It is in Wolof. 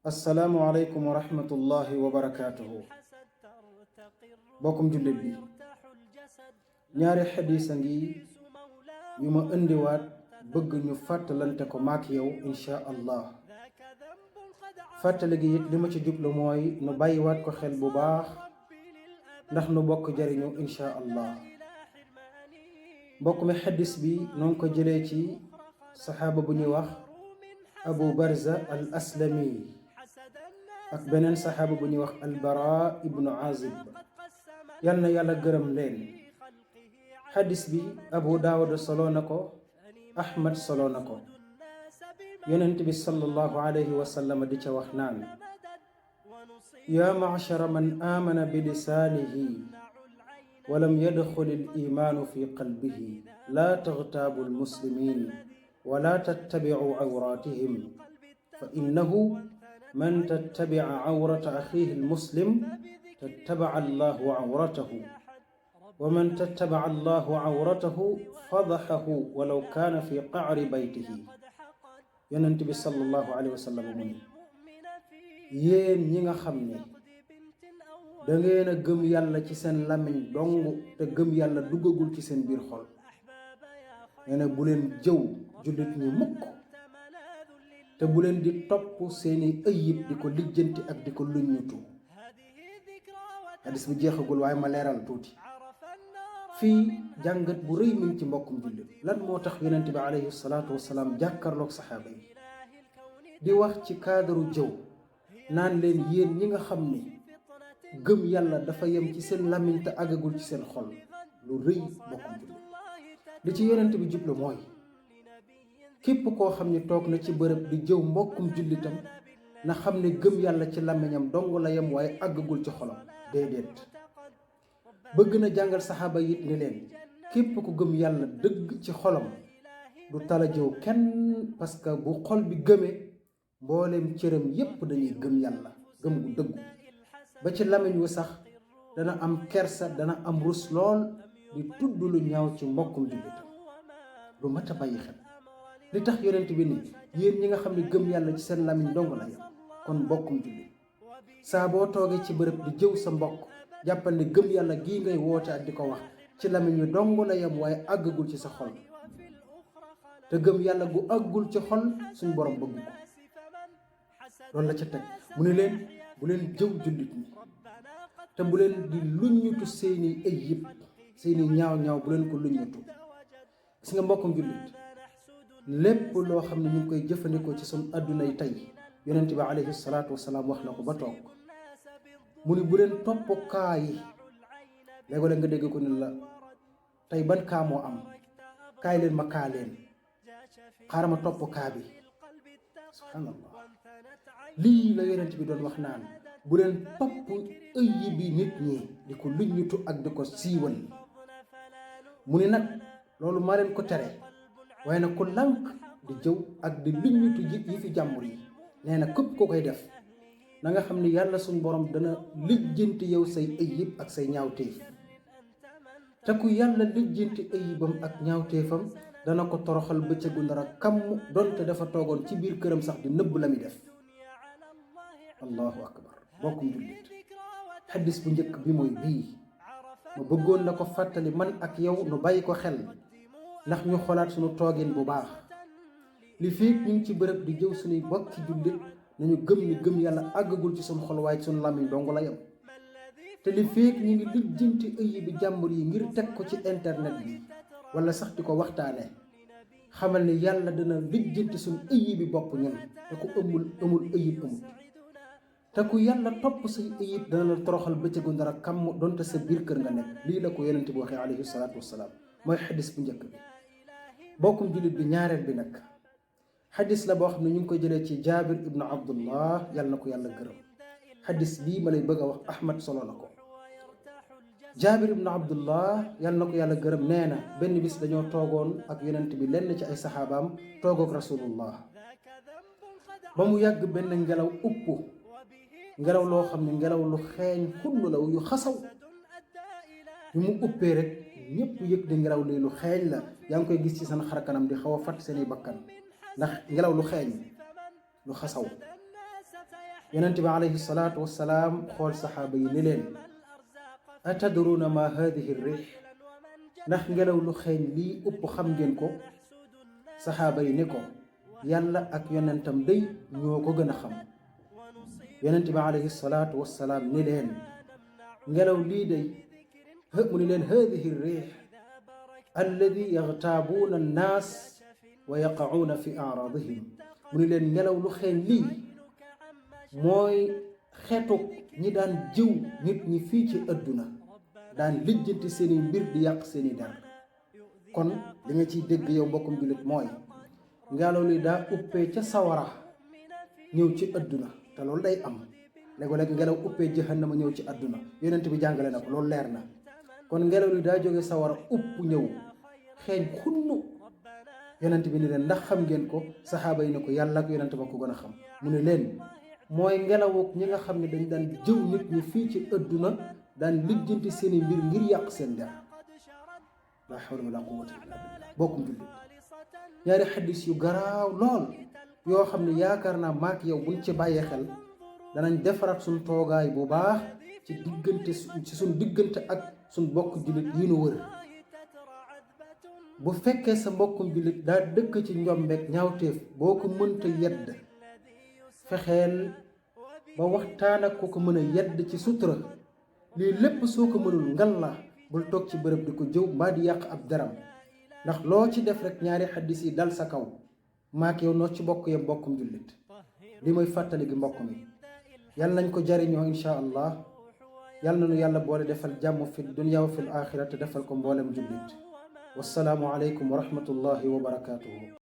assalaamu aleykum wa rahmatullahi wa barakaatuhu. bokkum jullit bi, ñaari xadiis a ngi yu ma indiwaat bëgg ñu fàttalante ko maak yow insha allah. fàttali gi it li ma ci jublu mooy nu bàyyiwaat ko xel bu baax ndax nu bokk jariñu insha allah. mbokk mi xadiis bi noo ngi ko jëlee ci saxaaba bu ñuy wax abu barza al aslami ak beneen saxaaba bu ñuy wax albara ibnu azib, yal na yàlla gërëm leen. xadis bi abu daawuda solo na ko, ahmad solo na ko. yonent bi sallallahu alayhi wa sallam di ca wax naan: yaa ma'shara man aamana bi lisaanihi wa lam yadxul al imaanu fi qalbihi laa taxtaabu almuslimiin wa laa tattabicu awraatihim fa innahu man tattabica awrata axiihi almuslim tattabaca allahu awratahu wa man tattabaca allahu awratahu fadaxahu walaw kaana fi qacri baytihi. yonent bi sallallahu alayhi wa sallam mu ne: yéen ñi nga xam ne da ngeen a gëm yàlla ci seen làmmiñ dong te gëm yàlla duggagul ci seen biir xol, nee na bu leen jëw jullit ñi mukk, te bu leen di topp seeni ëyib di ko lijjanti ak di ko luññutu. hadis bi jeexagul waaye ma leeral tuuti. fii jàngat bu rëy mi ngi ci mbokkum jullit. lan moo tax yonent bi alayhi salaatu wasalaam jàkkarloog saxaaba yi di wax ci kaadaru jëw naan leen yéen ñi nga xam ne gëm yàlla dafa yem ci seen làmmiñ te àggagul ci seen xol? lu rëy mbokkum jullit. li ci yonent bi jublu mooy képp koo xam ne toog na ci bërëb di jëw mbokkum jullitam na xam ne gëm yàlla ci làmmiñam dong la yem waaye àggagul ci xolam. déedéet. bëgg na jàngal saxaaba yi ni leen képp ku gëm yàlla dëgg ci xolam du tala jëw kenn, parce que bu xol bi gëmee mbooleem cëram yépp dañuy gëm yàlla gëm gu dëggu ba ci làmmiñ wu sax dana am kersa, dana am rus lool di tudd lu ñaaw ci mbokkum jullitam. lu mat a bàyyi xel. li tax yonent bi ni yéen ñi nga xam ne gëm yàlla ci seen làmmiñ dong la yem. kon mbokkum jullit saa boo toogee ci bërëb di jëw sa mbokk jàppal ne gëm yàlla gii ngay woote ak di ko wax ci làmmiñ wi dong la yem waaye àggagul ci sa xol. te gëm yàlla gu àggul ci xol suñ borom bëgg ko. loolu la ca teg mu ne leen bu leen jëw jullit ñi te bu leen di luññutu seeni ayib, seeni ñaaw bu leen ko luññutu. gis nga mbokkum jullit lépp loo xam ne ñu ngi koy jëfandikoo ci sun àdduna yi tey yonent bi alayhi salaatu wasalaam wax na ko ba toog mu ni bu leen topp kaa yi. léegi nga dégg ko ni la tey ban kaa moo am, kaay leen ma kaa leen, xaaral ma topp kaa bi. subhanallah. lii la yonent bi doon wax naan bu leen topp ëyyi bi nit ñi di ko luññutu ak di ko siiwal. mu ni nag loolu maa leen ko tere, waaye nag ku lànk di jëw ak di luññutu yi fi jàmbur yi, nee na képp koo koy def na nga xam ni yàlla suñ borom dana lijjanti yow say ayib ak say ñaawteef. te ku yàlla lijjanti ayibam ak ñaawteefam dana ko toroxal bëccëgu ndara kamm donte dafa toogoon ci biir këram sax di nëbb la mi def. allahu akbar. bokkum jullit, xaddis bu njëkk bi mooy bii. ma bëggoon la ko fàttali man ak yow nu bàyyi ko xel ndax ñu xoolaat suñu toogin bu baax. li fii ñu ngi ci bërëb di jëw suñuy bokki jullit nañu gëm ni gëm yàlla àggagul ci suñu xol waaye ci suñu làmmiñ dong la yem. te li fii ñu ngi lijjanti ëyib bi jàmbur yi ngir teg ko ci internet bi wala sax di ko waxtaane, xamal ni yàlla dana lijjanti suñu ëyib bi bopp ñun. te ku amul ëyib amut. te ku yàlla topp say ëyib dana la toroxal bëccëgu ndara kam donte sa biir kër nga nekk. lii la ko yonent bi waxee alayhi salaatu wasalaam. mooy xadis bu njëkk bi. bokkum jullit bi ñaareel bi nag xadis la boo xam ne ñu ngi ko jëlee ci jaabir ibnu abdullah, yàlla na ko yàlla gërëm. xadis bii ma lay bëgg a wax ahmad solo na ko. jaabir ibnu abdullah, yàlla na ko yàlla gërëm, nee na benn bis dañoo toogoon ak yonent bi lenn ci ay saxaabaam toogook rasulullah ba mu yàgg benn ngelaw upp, ngelaw loo xam ne ngelaw lu xeeñ xunn la yu xasaw. bi mu uppee rek ñëpp yëg di ngelaw li lu xeeñ la. yaa ngi koy gis ci seen xarkanam di xaw a fàtt seeni bakkan ndax ngelaw lu xeeñ lu xasaw. yonent bi alayhi salaatu wassalaam xool saxaaba yi ni leen atadruuna ma hadihi riix ndax ngelaw lu xeeñ lii upp xam ngeen ko saxaaba yi ni ko yàlla ak yonentam day ñoo ko gën a xam yonent bi alayhi salaatu wassalaam ni leen ngelaw lii day mu ni leen hadihi riix alladi yaxtaabuuna annaas wa yaqacuuna fi aaraadihim mu ni leen ngelaw lu xeeñ lii mooy xeetu ñi daan jiw nit ñi fii ci àdduna daan lijjanti seeni mbir di yàq seeni der kon li nga ciy dégg yow mbokkum jullit mooy ngelaw li daa uppee ca sawara ñëw ci àdduna te loolu day am léeg-léeg ngelaw uppee jahannama ñëw ci àdduna yonent bi jàngale na ko loolu leer na kon ngelaw li daa jóge sawara upp ñëw xeeñ xunnu yonent bi ni leen ndax xam ngeen ko saxaaba yi ne ko yàlla ak yonent ba ko gën a xam mu ne leen mooy ngelawuk ñi nga xam ne dañ daan jëw nit ñi fii ci àdduna daan lijjanti seeni mbir ngir yàq seen der la hawla wala quwwata illa billah bokkum jullit ñaari xaddis yu garaaw lool yoo xam ne yaakaar naa maak yow buñ ci bàyyee xel danañ defaraat suñ toogaay bu baax ci diggante ci suñ diggante ak suñ bokk jullit yi nu wër bu fekkee sa mbokkum jullit daa dëkk ci njombeek ñaawteef boo ko mënta yedd fexeel ba waxtaan ak ko mën a yedd ci sutura lii lépp soo ko mënul ngal la bul toog ci bërëb di ko jëw mbaa di yàq ab daram ndax loo ci def rek ñaari xaddis yi dal sa kaw maak yow noo ci bokk yam mbokkum jullit li mooy fàttali gi mbokk mi yal nañ ko jariñoo insha allah yal na nu yàlla boole defal jàmm fi dunya wa fil axira te defal ko mboolem jullit wassalaamu aleykum wa rahmatullahi wa barakaatuhu